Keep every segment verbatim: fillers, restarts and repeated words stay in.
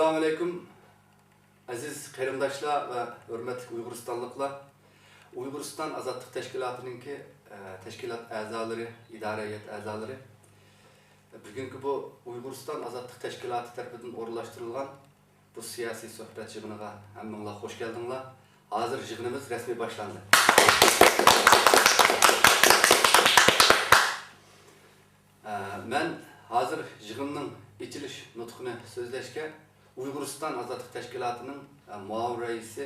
ئەسسالامۇئەلەيكۇم، ئەزىز قېرىنداشلار ۋە ھۆرمەتلىك ئۇيغۇرىستانلىقلار! ئۇيغۇرىستان ئازادلىق تەشكىلاتىنىڭكى، ئە، تەشكىلات ئەزالىرى، ئىدارە ھەيئەت ئەزالىرى! بۈگۈنكى بۇ ئۇيغۇرىستان ئازادلىق تەشكىلاتى تەرىپىدىن ئورۇنلاشتۇرۇلغان بۇ سىياسىي سۆھبەت يىغىنىغا ھەممىڭلار خوش كەلدىڭلار. ھازىر يىغىنىمىز رەسمىي باشلاندى. ئە، مەن ھازىر يىغىننىڭ ئېچىلىش نۇتقىنى سۆزلەشكە ئۇيغۇرىستان ئازادلىق تەشكىلاتىنىڭ، ئە، مۇئاۋىن رەئىسى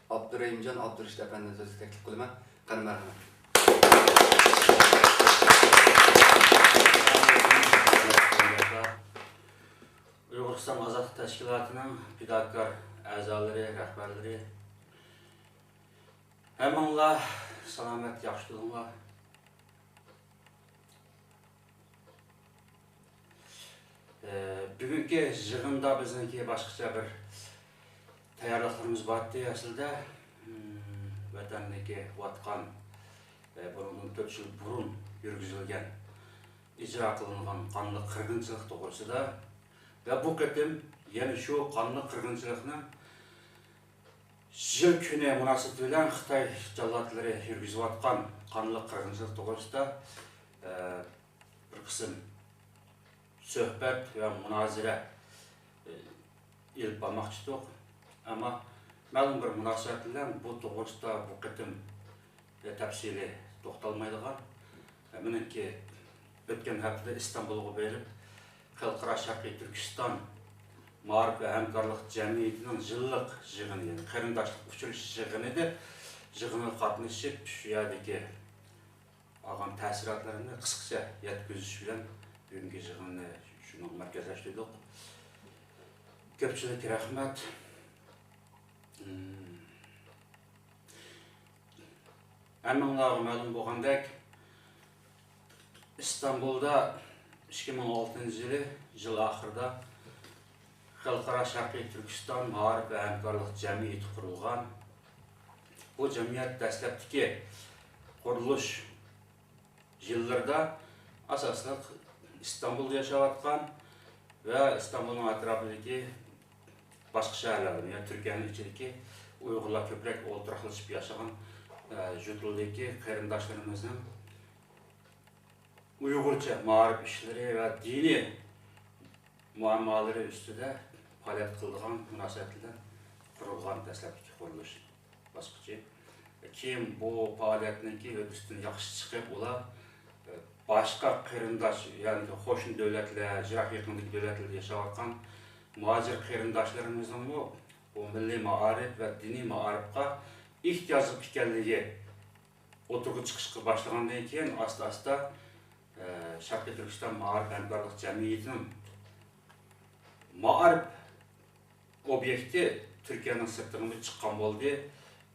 ئابدۇرېھىمجان ئابدۇرېشىت ئەپەندىنى سۆزگە تەكلىپ قىلىمەن. قېنى، مەرھەمەت. ئۇيغۇرىستان ئازادلىق تەشكىلاتىنىڭ پىداكار ئەزالىرى، رەھبەرلىرى، ھەممىڭلار سالامەت، ياخشى تۇرۇڭلار. ئە، بۈگۈنكى يىغىندا بىزنىڭكى باشقىچە بىر تەييارلىقلىرىمىز بار ئىدى ئەسلىدە. ھىم، ۋەتەندىكى ۋاتقان، ئە، بۇنىڭدىن تۆت يىل بۇرۇن يۈرگۈزۈلگەن، ئىجرا قىلىنغان قانلىق قىرغىنچىلىق توغرىسىدا ۋە بۇ قېتىم يەنە شۇ قانلىق قىرغىنچىلىقنىڭ يىل كۈنى مۇناسىۋىتى بىلەن خىتاي جاللاتلىرى يۈرگۈزۈۋاتقان قانلىق قىرغىنچىلىق توغرىسىدا، ئە، بىر قىسىم سۆھبەت ۋە مۇنازىرە، ئە، ئېلىپ بارماقچى ئىدۇق. ئەمما مەلۇم بىر مۇناسىۋەت بىلەن بۇ توغرىسىدا بۇ قېتىم، ئە، تەپسىلىي توختالمايدىغان. ئە، مېنىڭكى ئۆتكەن ھەپتىدە ئىستانبۇلغا بېرىپ، خەلقئارا شەرقىي تۈركىستان مائارىپ ۋە ھەمكارلىق جەمئىيىتىنىڭ يىللىق يىغىنى، يەنى قېرىنداشلىق ئۇچرىشىش يىغىنىدا، يىغىنغا قاتنىشىپ، شۇ يەردىكى ئالغان تەسىراتلىرىمنى قىسقىچە يەتكۈزۈش بىلەن بۈگۈنكى يىغىننى شۇنىڭغا مەركەزلەشتۈردۇق. كۆپچىلىككە رەھمەت. ھەممىڭلارغا مەلۇم بولغاندەك، ئىستانبۇلدا ئىككى مىڭ ئالتىنچى يىلى، يىل ئاخىرىدا خەلقئارا شەرقىي تۈركىستان مائارىپ ۋە ھەمكارلىق جەمئىيىتى قۇرۇلغان. بۇ جەمئىيەت دەسلەپتىكى قۇرۇلۇش يىللىرىدا ئاساسلىق ئىستانبۇلدا ياشاۋاتقان ۋە ئىستانبۇلنىڭ ئەتراپىدىكى باشقا شەھەرلەردىن، يەنى تۈركىيەنىڭ ئىچىدىكى ئۇيغۇرلار كۆپرەك ئولتۇراقلىشىپ ياشىغان، ئە، يۇرتلىرىدىكى قېرىنداشلىرىمىزنىڭ ئۇيغۇرچە مائارىپ ئىشلىرى ۋە دىنىي مۇئاممالىرى ئۈستىدە پائالىيەت قىلىدىغان مۇناسىۋەت بىلەن قۇرۇلغان دەسلەپتىكى قۇرۇلۇش باسقۇچى. كېيىن بۇ پائالىيەتنىڭكى ھۆددىسىدىن ياخشى چىقىپ، ئۇلار، ئە، باشقا قېرىنداش، يەنى قوشنا دۆلەتلەر، يىراق يېقىندىكى دۆلەتلەردە ياشاۋاتقان مۇھاجىر قېرىنداشلىرىمىزنىڭمۇ بۇ مىللىي مائارىپ ۋە دىنىي مائارىپقا ئېھتىياجلىق ئىكەنلىكى ئوتتۇرىغا چىقىشقا باشلىغاندىن كېيىن، ئاستا-ئاستا، ئە، شەرقىي تۈركىستان مائارىپ ھەمكارلىق جەمئىيىتىنىڭ مائارىپ ئوبيېكتى تۈركىيەنىڭ سىرتىغىمۇ چىققان بولدى.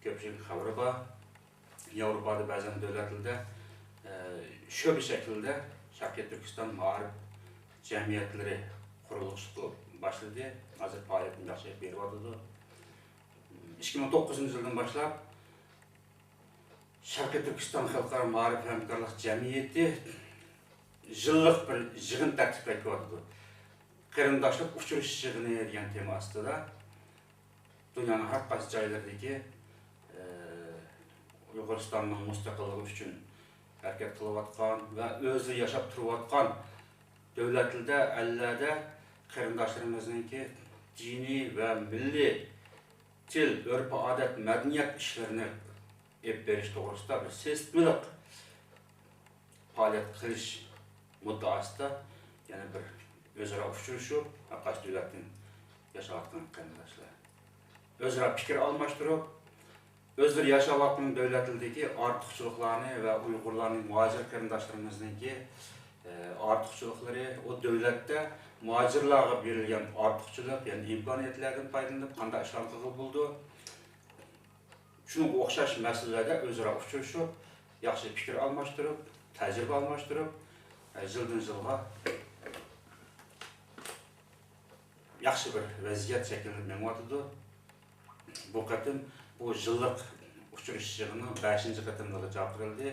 كۆپچىلىك خەۋىرى بار. ياۋروپادا بەزەن دۆلەتلەردە، ئە، شۆبە شەكلىدە شەرقىي تۈركىستان مائارىپ جەمئىيەتلىرى قۇرۇلۇشقا باشلىدى. ھازىر پائالىيىتىنى ياخشى ئېلىپ بېرىۋاتىدۇ. ئىككى مىڭ توققۇزىنچى يىلدىن باشلاپ، شەرقىي تۈركىستان خەلقئارا مائارىپ ھەمكارلىق جەمئىيىتى يىللىق بىر يىغىن تەرتىپكە كېلىۋاتىدۇ. قېرىنداشلىق ئۇچرىشىش يىغىنى دېگەن تېما ئاستىدا دۇنيانىڭ ھەر قايسى جايلىرىدىكى، ئە، ئۇيغۇرىستاننىڭ مۇستەقىللىقى ئۈچۈن ھەرىكەت قىلىۋاتقان ۋە ئۆزى ياشاپ تۇرۇۋاتقان دۆلەتلەردە، ئەللەردە قېرىنداشلىرىمىزنىڭكى دىنىي ۋە مىللىي تىل، ئۆرپ-ئادەت، مەدەنىيەت ئىشلىرىنى ئېلىپ بېرىش توغرىسىدا بىر سىستېمىلىق پائالىيەت قىلىش مۇددىئاسىدا يەنە بىر ئۆزئارا ئۇچرىشىپ، ھەر قايسى دۆلەتتىن ياشاۋاتقان قېرىنداشلار ئۆزئارا پىكىر ئالماشتۇرۇپ، ئۆزلىرى ياشاۋاتقان دۆلەتلىرىدىكى ئارتۇقچىلىقلارنى ۋە ئۇيغۇرلارنىڭ، مۇھاجىر قېرىنداشلىرىمىزنىڭكى، ئە، ئارتۇقچىلىقلىرى، ئۇ دۆلەتتە مۇھاجىرلارغا بېرىلگەن ئارتۇقچىلىق، يەنى ئىمكانىيەتلەردىن پايدىلىنىپ قانداق ئىشلارنى قىلغىلى بولىدۇ؟ شۇنىڭغا ئوخشاش مەسىلىلەردە ئۆزئارا ئۇچرىشىپ، ياخشى پىكىر ئالماشتۇرۇپ، تەجرىبە ئالماشتۇرۇپ، يىلدىن يىلغا ياخشى بىر ۋەزىيەت شەكىللىنىپ مېڭىۋاتىدۇ. بۇ قېتىم بۇ يىللىق ئۇچرىشىش يىغىنىنىڭ بەشىنچى قېتىملىقى چاقىرىلدى.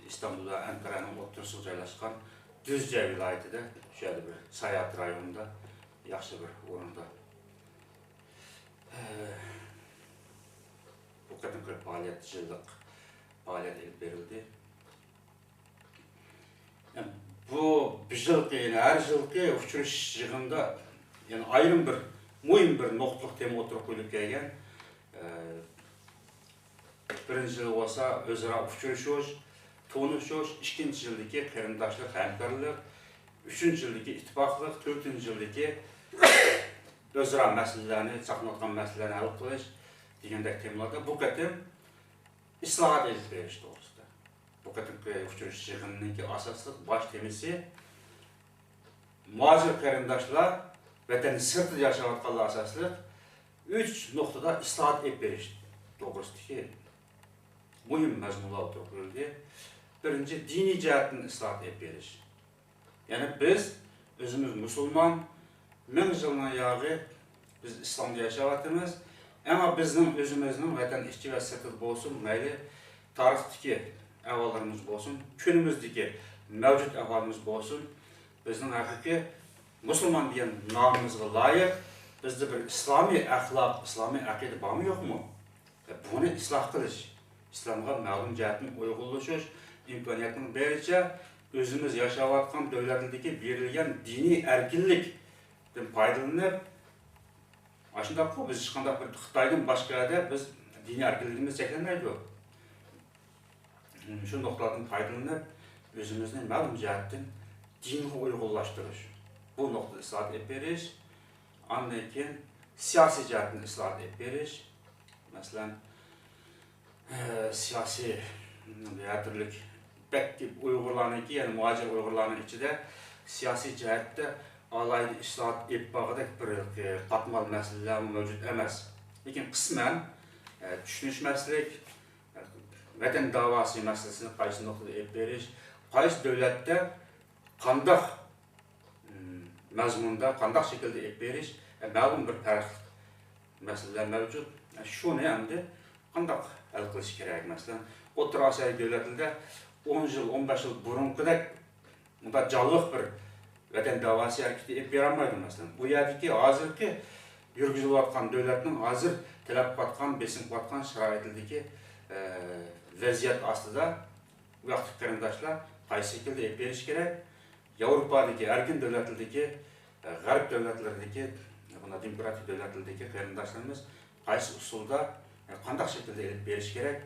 ئىستانبۇل ۋە ئەنقەرەنىڭ ئوتتۇرىسىغا جايلاشقان دۈزجە ۋىلايىتىدە، شۇ يەردە بىر ساياھەت رايونىدا ياخشى بىر ئورۇندا، ئە، بۇ قېتىمقى پائالىيەت، يىللىق پائالىيەت ئېلىپ بېرىلدى. بۇ بۇ يىلقى، يەنى ھەر يىلقى ئۇچرىشىش يىغىنىدا، يەنى ئايرىم بىر مۇھىم بىر نۇقتىلىق تېما ئوتتۇرىغا قويۇلۇپ كەلگەن. ئە، بىرىنچى يىلى بولسا ئۆزئارا ئۇچرىشىش، تونۇشۇش، ئىككىنچى يىلدىكى قېرىنداشلىق، ھەمكارلىق، ئۈچىنچى يىلدىكى ئىتتىپاقلىق، تۆتىنچى يىلدىكى ئۆزئارا مەسىلىلەرنى، چاقناۋاتقان مەسىلىلەرنى ھەل قىلىش دېگەندەك تېمىلاردا بۇ قېتىم ئىسلاھات ئېلىپ بېرىش توغرىسىدا. بۇ قېتىمقى ئۇچرىشىش يىغىنىنىڭكى ئاساسلىق باش تېمىسى مۇھاجىر قېرىنداشلار، ۋەتەن سىرتىدا ياشاۋاتقانلار ئاساسلىق ئۈچ نۇقتىدا ئىسلاھات ئېلىپ بېرىش توغرىسىدىكى مۇھىم مەزمۇنلار ئوتتۇرىغا قويۇلدى. بىرىنچى، دىنىي جەھەتتىن ئىسلاھات ئېلىپ بېرىش. يەنى بىز ئۆزىمىز مۇسۇلمان، مىڭ يىلنىڭ ياغى بىز ئىسلامدا ياشاۋاتىمىز. ئەمما بىزنىڭ ئۆزىمىزنىڭ ۋەتەن ئىچى ۋە سىرتىدا بولسۇن، مەيلى تارىختىكى ئەھۋاللىرىمىز بولسۇن، كۈنىمىزدىكى مەۋجۇت ئەھۋالىمىز بولسۇن، بىزنىڭ ھەقىقىي مۇسۇلمان دېگەن نامىمىزغا لايىق، بىزدە بىر ئىسلامىي ئەخلاق، ئىسلامىي ئەقىدە بارمۇ، يوقمۇ؟ بۇنى ئىسلاھ قىلىش، ئىسلامغا مەلۇم جەھەتتىن ئۇيغۇنلىشىش، ئىمكانىيەتنىڭ بېرىچە ئۆزىمىز ياشاۋاتقان دۆلەتلەردىكى بېرىلگەن دىنىي ئەركىنلىكتىن پايدىلىنىپ، ئاشۇنداققۇ، بىز ھېچقانداق بىر خىتايدىن باشقا يەردە بىز دىنىي ئەركىنلىكىمىز چەكلەنمەيدۇ. شۇ نۇقتىلاردىن پايدىلىنىپ، ئۆزىمىزنى مەلۇم جەھەتتىن دىنغا ئۇيغۇنلاشتۇرۇش، بۇ نۇقتىدا ئىسلاھات ئېلىپ بېرىش، ئاندىن كېيىن سىياسىي جەھەتتىن ئىسلاھات ئېلىپ بېرىش، مەسىلەن، سىياسىي، ھەر تۈرلۈك بەك ئۇيغۇرلارنىڭكى، يەنى مۇھاجىر ئۇيغۇرلارنىڭ ئىچىدە سىياسىي جەھەتتە ئالاھىدە ئىسلاھات ئېلىپ بارغۇدەك بىر قاتمال مەسىلىلەرمۇ مەۋجۇت ئەمەس. لېكىن قىسمەن، ئە، چۈشىنىشمەسلىك، ۋەتەن داۋاسى مەسىلىسىنى قايسى نۇقتىدا ئېلىپ بېرىش، قايسى دۆلەتتە قانداق، م، مەزمۇندا، قانداق شەكىلدە ئېلىپ بېرىش، ئە، مەلۇم بىر پەرقلىق مەسىلىلەر مەۋجۇت. ئە، شۇنى ئەمدى قانداق ھەل قىلىش كېرەك؟ مەسىلەن، ئوتتۇرا ئاسىيا دۆلەتلىرىدە ئون يىل، ئون بەش يىل بۇرۇنقىدەك مۇنداق جانلىق بىر ۋەتەن داۋاسى ھەرىكىتى ئېلىپ بېرەلمەيدۇ. مەسىلەن، ئۇ يەردىكى ھازىرقى يۈرگۈزۈلۈۋاتقان دۆلەتنىڭ ھازىر تەلەپ قىلىۋاتقان، بېسىم قىلىۋاتقان شارائىتىدىكى، ئە، ۋەزىيەت ئاستىدا بۇ ياقتىكى قېرىنداشلار قايسى شەكىلدە ئېلىپ بېرىش كېرەك؟ ياۋروپادىكى ئەركىن دۆلەتلىرىدىكى، غەرب دۆلەتلىرىدىكى، بۇنداق دېموكراتىك دۆلەتلىرىدىكى قېرىنداشلىرىمىز قايسى ئۇسۇلدا، قانداق شەكىلدە ئېلىپ بېرىش كېرەك؟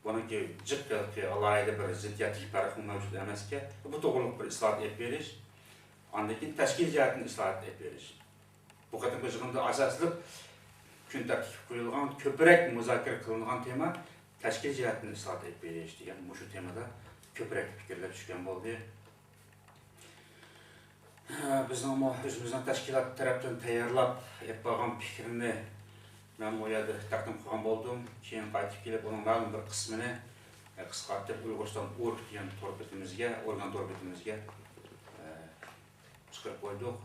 بۇنىڭكى جىق ھېلىقى ئالاھىدە بىر زىددىيەتلىك پەرقمۇ مەۋجۇت ئەمەسكەن. بۇ توغرۇلۇق بىر ئىسلاھات ئېلىپ بېرىش، ئاندىن كېيىن تەشكىل جەھەتتىن ئىسلاھات ئېلىپ بېرىش. بۇ قېتىمقى يىغىندا ئاساسلىق كۈن تەرتىپكە قويۇلغان، كۆپرەك مۇزاكىرە قىلىنغان تېما تەشكىل جەھەتتىن ئىسلاھات ئېلىپ بېرىش دېگەن مۇشۇ تېمىدا كۆپرەك پىكىرلەر چۈشكەن بولدى. بىزنىڭمۇ ئۆزىمىزنىڭ تەشكىلات تەرەپتىن تەييارلاپ ئېلىپ بارغان پىكرىنى مەن ئۇ يەردە تەقدىم قىلغان بولدۇم. كېيىن قايتىپ كېلىپ ئۇنىڭ مەلۇم بىر قىسمىنى، ئە، قىسقارتىپ ئۇيغۇرىستان ئورگ دېگەن تور بېتىمىزگە، ئورگان تور بېتىمىزگە، ئە، چىقىرىپ قويدۇق.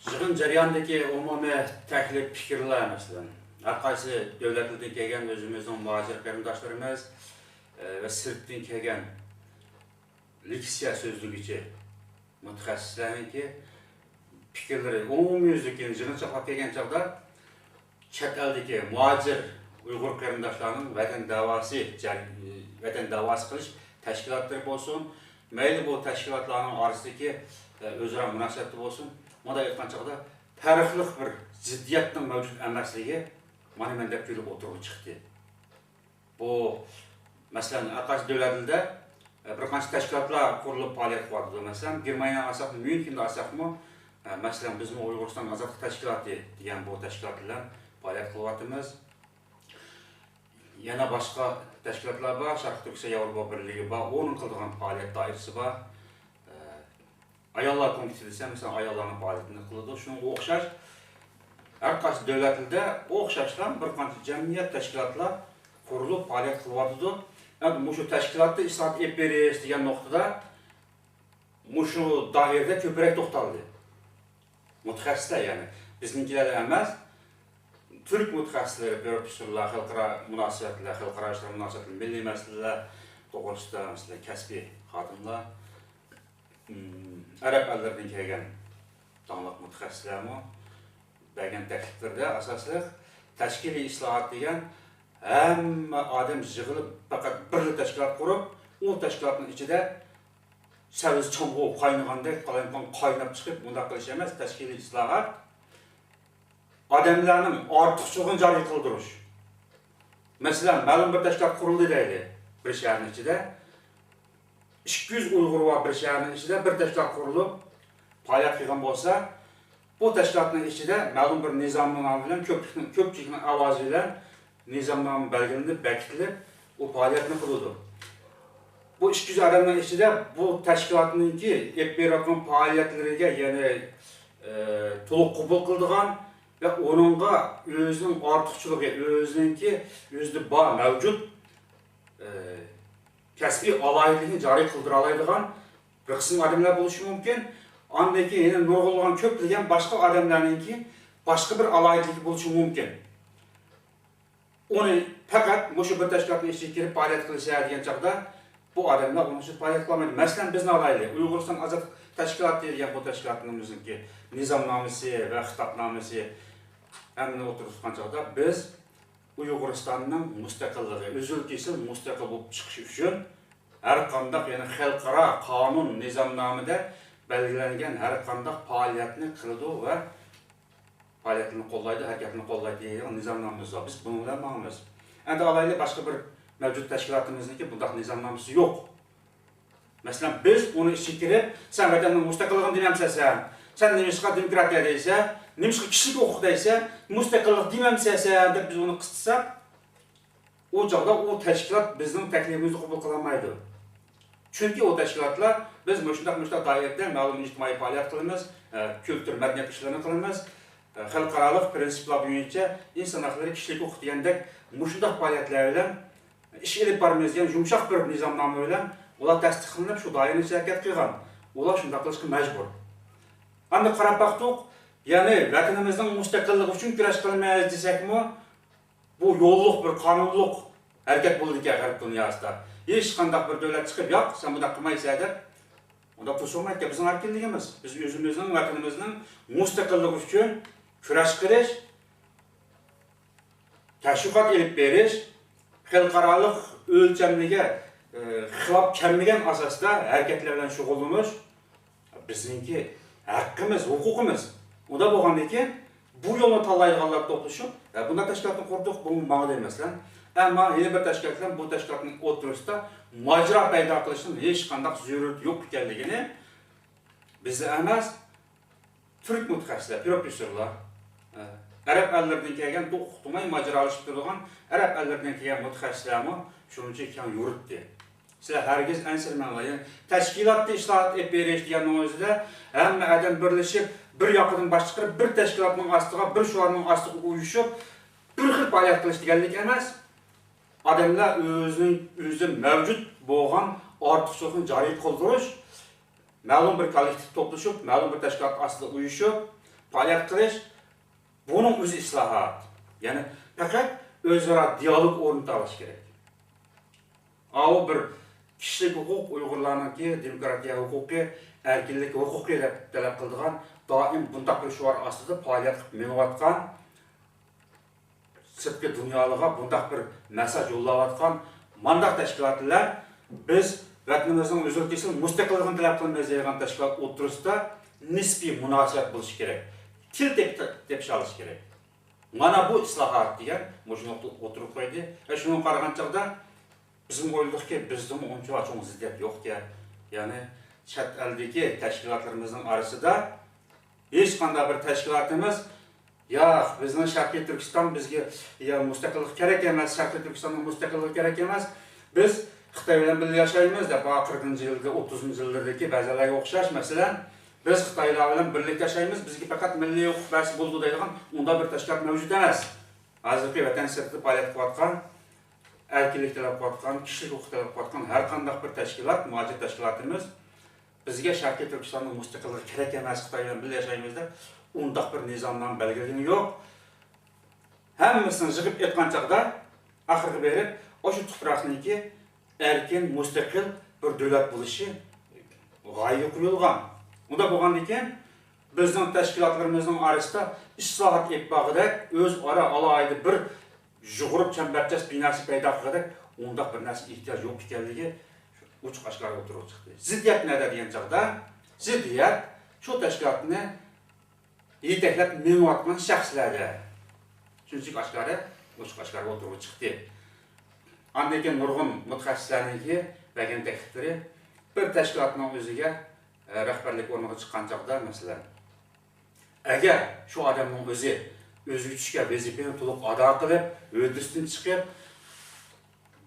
يىغىن جەريانىدىكى ئومۇمىي تەكلىپ پىكىرلەر، مەسىلەن، ھەر قايسى دۆلەتلەردىن كەلگەن ئۆزىمىزنىڭ مۇھاجىر قېرىنداشلىرىمىز، ئە، ۋە سىرتتىن كەلگەن لېكسىيە سۆزلىگۈچى مۇتەخەسسىسلەرنىڭكى پىكىرلىرى ئومۇميۈزلۈك يىغىنچاقلاپ كەلگەن چاغدا، چەت ئەلدىكى مۇھاجىر ئۇيغۇر قېرىنداشلارنىڭ ۋەتەن داۋاسى جەر-، ۋەتەن داۋاسى قىلىش تەشكىلاتلىرى بولسۇن، مەيلى بۇ تەشكىلاتلارنىڭ ئارىسىدىكى، ئە، ئۆزئارا مۇناسىۋەتتە بولسۇن، مۇنداق ئېيتقان چاغدا پەرقلىق بىر زىددىيەتنىڭ مەۋجۇت ئەمەسلىكى مانا مەندەك تۇيۇلۇپ ئوتتۇرىغا چىقتى. بۇ، مەسىلەن، ھەر قايسى دۆلەتلەردە، ئە، بىر قانچە تەشكىلاتلار قۇرۇلۇپ پائالىيەت قىلىۋاتىدۇ. مەسىلەن، گېرمانىيەنى ئالساق، ميۇنخېننى ئالساقمۇ، ئە، مەسىلەن، بىزمۇ ئۇيغۇرىستان ئازادلىق تەشكىلاتى دېگەن بۇ تەشكىلات بىلەن پائالىيەت قىلىۋاتىمىز. يەنە باشقا تەشكىلاتلار بار، شەرقىي تۈركىستان ياۋروپا بىرلىكى بار، ئۇنىڭ قىلىدىغان پائالىيەت دائىرىسى بار. ئە، ئاياللار كومىتېتى دېسە، مەسىلەن، ئاياللارنىڭ پائالىيىتىنى قىلىدۇ. شۇنىڭغا ئوخشاش، ھەر قايسى دۆلەتلەردە ئوخشاشلا بىر قانچە جەمئىيەت، تەشكىلاتلار قۇرۇلۇپ پائالىيەت قىلىۋاتىدۇ. ئەمدى مۇشۇ تەشكىلاتتا ئىسلاھات ئېلىپ بېرىش دېگەن نۇقتىدا مۇشۇ دائىرىدە كۆپرەك توختالدى. مۇتەخەسسىسلەر، يەنى بىزنىڭكىلەر ئەمەس، تۈرك مۇتەخەسسىسلىرى، پروفېسسورلار، خەلقئارا مۇناسىۋەتلەر، خەلقئارا ئىشلار مۇناسىۋەتلىرى، مىللىي مەسىلىلەر توغرىسىدا، مەسىلەن، كەسپىي خادىملار، ئەرەب ئەللىرىدىن كەلگەن داڭلىق مۇتەخەسسىسلەرمۇ بەرگەن تەكلىپلىرىدە ئاساسلىق تەشكىلىي ئىسلاھات دېگەن ھەممە ئادەم يىغىلىپ پەقەت بىرلا تەشكىلات قۇرۇپ، ئۇ تەشكىلاتنىڭ ئىچىدە سەۋزە چامغۇر قاينىغاندەك قالايمىقان قايناپ چىقىپ، بۇنداق قىلىش ئەمەس. تەشكىلىي ئىسلاھات ئادەملەرنىڭ ئارتۇقچىلىقىنى جارى قىلدۇرۇش. مەسىلەن، مەلۇم بىر تەشكىلات قۇرۇلدى دەيلى، بىر شەھەرنىڭ ئىچىدە ئىككى يۈز ئۇيغۇر بار بىر شەھەرنىڭ ئىچىدە بىر تەشكىلات قۇرۇلۇپ پائالىيەت قىلغان بولسا، بۇ تەشكىلاتنىڭ ئىچىدە مەلۇم بىر نىزامنامە بىلەن كۆپلۈكنىڭ، كۆپچىلىكنىڭ ئاۋازى بىلەن نىزامنامە بەلگىلىنىپ، بېكىتىلىپ، ئۇ پائالىيەتنى قىلىدۇ. بۇ ئىككى يۈز ئادەمنىڭ ئىچىدە بۇ تەشكىلاتنىڭكى ئېلىپ بېرىۋاتقان پائالىيەتلىرىگە، يەنى، ئە، تولۇق قوبۇل قىلىدىغان ۋە ئۇنىڭغا ئۆزىنىڭ ئارتۇقچىلىقى، ئۆزىنىڭكى، ئۆزىدە بار، مەۋجۇت، ئە، كەسپىي ئالاھىدىلىكىنى جارى قىلدۇرالايدىغان بىر قىسىم ئادەملەر بولۇشى مۇمكىن. ئاندىن كېيىن يەنە نۇرغۇنلىغان كۆپلىگەن باشقا ئادەملەرنىڭكى باشقا بىر ئالاھىدىلىكى بولۇشى مۇمكىن. ئۇنى پەقەت مۇشۇ بىر تەشكىلاتنىڭ ئىچىگە كىرىپ پائالىيەت قىلىشە دېگەن چاغدا، بۇ ئادەملەر ئۇنىڭ ئۈچۈن پائالىيەت قىلالمايدۇ. مەسىلەن، بىزنى ئالايلى، ئۇيغۇرىستان ئازادلىق تەشكىلاتى دېگەن بۇ تەشكىلاتىمىزنىڭكى نىزامنامىسى ۋە خىتابنامىسى ھەممىنى ئوتتۇرىغا سۇنغان چاغدا، بىز ئۇيغۇرىستاننىڭ مۇستەقىللىقى، ئۈزۈل-كېسىل مۇستەقىل بولۇپ چىقىشى ئۈچۈن ھەر قانداق، يەنى خەلقئارا قانۇن، نىزامنامىدە بەلگىلەنگەن ھەر قانداق پائالىيەتنى قىلىدۇ ۋە پائالىيەتلىرىنى قوللايدۇ، ھەرىكەتلىرىنى قوللايدۇ دېگەن نىزامنامىمىز بار. بىز بۇنىڭ بىلەن ماڭىمىز. ئەمدى ئالايلى، باشقا بىر مەۋجۇت تەشكىلاتىمىزنىڭكى بۇنداق نىزامنامىسى يوق. مەسىلەن، بىز ئۇنىڭ ئىچىگە كىرىپ، سەن ۋەتەننىڭ مۇستەقىللىقىنى دېمەمسەن سەن؟ سەن نېمىشقا دېموكراتىيە دەيسەن؟ نېمىشقا كىشىلىك ھوقۇق دەيسەن؟ مۇستەقىللىق دېمەمسەن سەن؟ دەپ بىز ئۇنى قىستىساق، ئۇ چاغدا ئۇ تەشكىلات بىزنىڭ تەكلىپىمىزنى قوبۇل قىلالمايدۇ. چۈنكى ئۇ تەشكىلاتلار، بىز مۇشۇنداق، مۇشۇنداق دائىرىدە مەلۇم ئىجتىمائىي پائالىيەت قىلىمىز، ئە، كۈلتۈر، مەدەنىيەت ئىشلىرىنى قىلىمىز، ئە، خەلقئارالىق پىرىنسىپلار بويىچە ئىنسان ھەقلىرى، كىشىلىك ھوقۇق دېگەندەك مۇشۇنداق پائالىيەتلەر بىلەن ئىش ئېلىپ بارىمىز دېگەن يۇمشاق بىر نىزامنامە بىلەن ئۇلار تەستىقلىنىپ، شۇ دائىرىنىڭ ئىچىدە ھەرىكەت قىلغان. ئۇلار شۇنداق قىلىشقا مەجبۇر. ئەمدى قاراپ باقتۇق، يەنى ۋەتىنىمىزنىڭ مۇستەقىللىقى ئۈچۈن كۈرەش قىلىمىز دېسەكمۇ، بۇ يوللۇق بىر قانۇنلۇق ھەرىكەت بولىدىكەن غەرب دۇنياسىدا. ھېچقانداق بىر دۆلەت چىقىپ، ياق، سەن بۇنداق قىلمايسەن دەپ، ئۇنداق توسۇۋالمايدىكەن. بىزنىڭ ئەركىنلىكىمىز. بىز ئۆزىمىزنىڭ، ۋەتىنىمىزنىڭ مۇستەقىللىقى ئۈچۈن كۈرەش قىلىش، تەشۋىقات ئېلىپ بېرىش، خەلقئارالىق ئۆلچەملىككە، ئى، خىلاپ كەلمىگەن ئاساستا ھەرىكەتلەر بىلەن شۇغۇللىنىش بىزنىڭكى ھەققىمىز، ھوقۇقىمىز. ئۇنداق بولغاندىن كېيىن بۇ يولنى تاللايدىغانلار توپلىشىپ، ۋە بۇنداق تەشكىلاتنى قۇردۇق، بۇ ماڭىدۇ مەسىلەن. ئەمما يەنە بىر تەشكىلات بىلەن بۇ تەشكىلاتنىڭ ئوتتۇرىسىدا ماجىرا پەيدا قىلىشنىڭ ھېچقانداق زۆرۈرىيىتى يوق ئىكەنلىكىنى بىزلا ئەمەس، تۈرك مۇتەخەسسىسلەر، پروفېسسورلار، ئەرەب ئەللىرىدىن كەلگەن، ئۇقتۇرماي ماجىرالىشىپ تۇرىدىغان ئەرەب ئەللىرىدىن كەلگەن مۇتەخەسسىسلەرمۇ شۇنچە كەڭ يورۇتتى. سىلەر ھەرگىز ئەنسىرىمەڭلار. يەنى تەشكىلاتتا ئىسلاھات ئېلىپ بېرىش دېگەننىڭ ئۆزىدە ھەممە ئادەم بىرلىشىپ، بىر ياقىدىن باش چىقىرىپ، بىر تەشكىلاتنىڭ ئاستىغا، بىر شوئارنىڭ ئاستىغا ئۇيۇشۇپ، بىر خىل پائالىيەت قىلىش دېگەنلىك ئەمەس. ئادەملەر ئۆزىنىڭ، ئۆزىدە مەۋجۇت بولغان ئارتۇقچىلىقنى جارى قىلدۇرۇش، مەلۇم بىر كوللېكتىپ توپلىشىپ، مەلۇم بىر تەشكىلات ئاستىدا ئۇيۇشۇپ پائالىيەت قىلىش، بۇنىڭ ئۆزى ئىسلاھات. يەنى پەقەت ئۆزئارا دىئالوگ ئورنىتىۋېلىش كېرەك. ئاۋۇ بىر كىشىلىك ھوقۇق، ئۇيغۇرلارنىڭكى دېموكراتىيە ھوقۇقى، ئەركىنلىك ھوقۇقى دەپ تەلەپ قىلىدىغان، دائىم بۇنداق بىر شوئار ئاستىدا پائالىيەت قىلىپ مېڭىۋاتقان، سىرتقى دۇنيالىرىغا بۇنداق بىر مېساج يوللاۋاتقان مانداق تەشكىلات بىلەن بىز ۋەتىنىمىزنىڭ ئۈزۈل-كېسىل مۇستەقىللىقىنى تەلەپ قىلىمىز دېگەن تەشكىلات ئوتتۇرىسىدا نىسپىي مۇناسىۋەت بولۇشى كېرەك. تىل تېپ-، تېپىشالىشى كېرەك. مانا بۇ ئىسلاھات دېگەن مۇشۇنى ئوتتۇرىغا قويدى. ۋە شۇنىڭغا قارىغان چاغدا بىزمۇ ئويلىدۇقكى، بىزدىمۇ ئۇنچىۋالا چوڭ زىددىيەت يوقكەن. يەنى چەت ئەلدىكى تەشكىلاتلىرىمىزنىڭ ئارىسىدا ھېچقانداق بىر تەشكىلاتىمىز، ياق، بىزنىڭ شەرقىي تۈركىستان بىزگە، يا، مۇستەقىللىق كېرەك ئەمەس، شەرقىي تۈركىستاننىڭ مۇستەقىللىقى كېرەك ئەمەس، بىز خىتاي بىلەن بىللە ياشايمىز دەپ، ھا، قىرىقىنچى يىلدا، ئوتتۇزىنچى يىللىرىدىكى بەزىلەرگە ئوخشاش، مەسىلەن، بىز خىتايلار بىلەن بىرلىكتە ياشايمىز، بىزگە پەقەت مىللىي ھوقۇق بەرسە بولىدۇ دەيدىغان ئۇنداق بىر تەشكىلات مەۋجۇت ئەمەس. ھازىرقى ۋەتەن سىرتىدا پائالىيەت قىلىۋاتقان، ئەركىنلىك تەلەپ قىلىۋاتقان، كىشىلىك ھوقۇق تەلەپ قىلىۋاتقان ھەر قانداق بىر تەشكىلات، مۇھاجىر تەشكىلاتىمىز بىزگە شەرقىي تۈركىستاننىڭ مۇستەقىللىقى كېرەك ئەمەس، خىتاي بىلەن بىللە ياشايمىز دەپ ئۇنداق بىر نىزامنامە بەلگىلىگىنى يوق. ھەممىسىنى يىغىپ ئېيتقان چاغدا، ئاخىرىغا بېرىپ، ئاشۇ تۇپراقنىڭكى ئەركىن، مۇستەقىل بىر دۆلەت بولۇشى غايىگە قويۇلغان. ئۇنداق بولغاندىكىن، بىزنىڭ تەشكىلاتلىرىمىزنىڭ ئارىسىدا ئىسلاھات ئېلىپ بارغۇدەك، ئۆزئارا ئالاھىدە بىر يۇغۇرۇپ چەمبەرچاس بىناسى پەيدا قىلغۇدەك ئۇنداق بىر نەرسە ئېھتىياج يوق ئىكەنلىكى ئوچۇق ئاشكارا ئوتتۇرىغا چىقتى. زىددىيەت نەدە دېگەن چاغدا، زىددىيەت شۇ تەشكىلاتنى يېتەكلەپ مېڭىۋاتقان شەخسلەردە شۇنچىلىك ئاشكارا، ئوچۇق ئاشكارا ئوتتۇرىغا چىقتى. ئاندىن كېيىن نۇرغۇن مۇتەخەسسىسلەرنىڭكى بەرگەن تەكلىپلىرى بىر تەشكىلاتنىڭ ئۆزىگە، ئە، رەھبەرلىك ئورنىغا چىققان چاغدا، مەسىلەن، ئەگەر شۇ ئادەمنىڭ ئۆزى ئۆزىگە چۈشكەن ۋەزىپىنى تولۇق ئادا قىلىپ، ھۆددىسىدىن چىقىپ،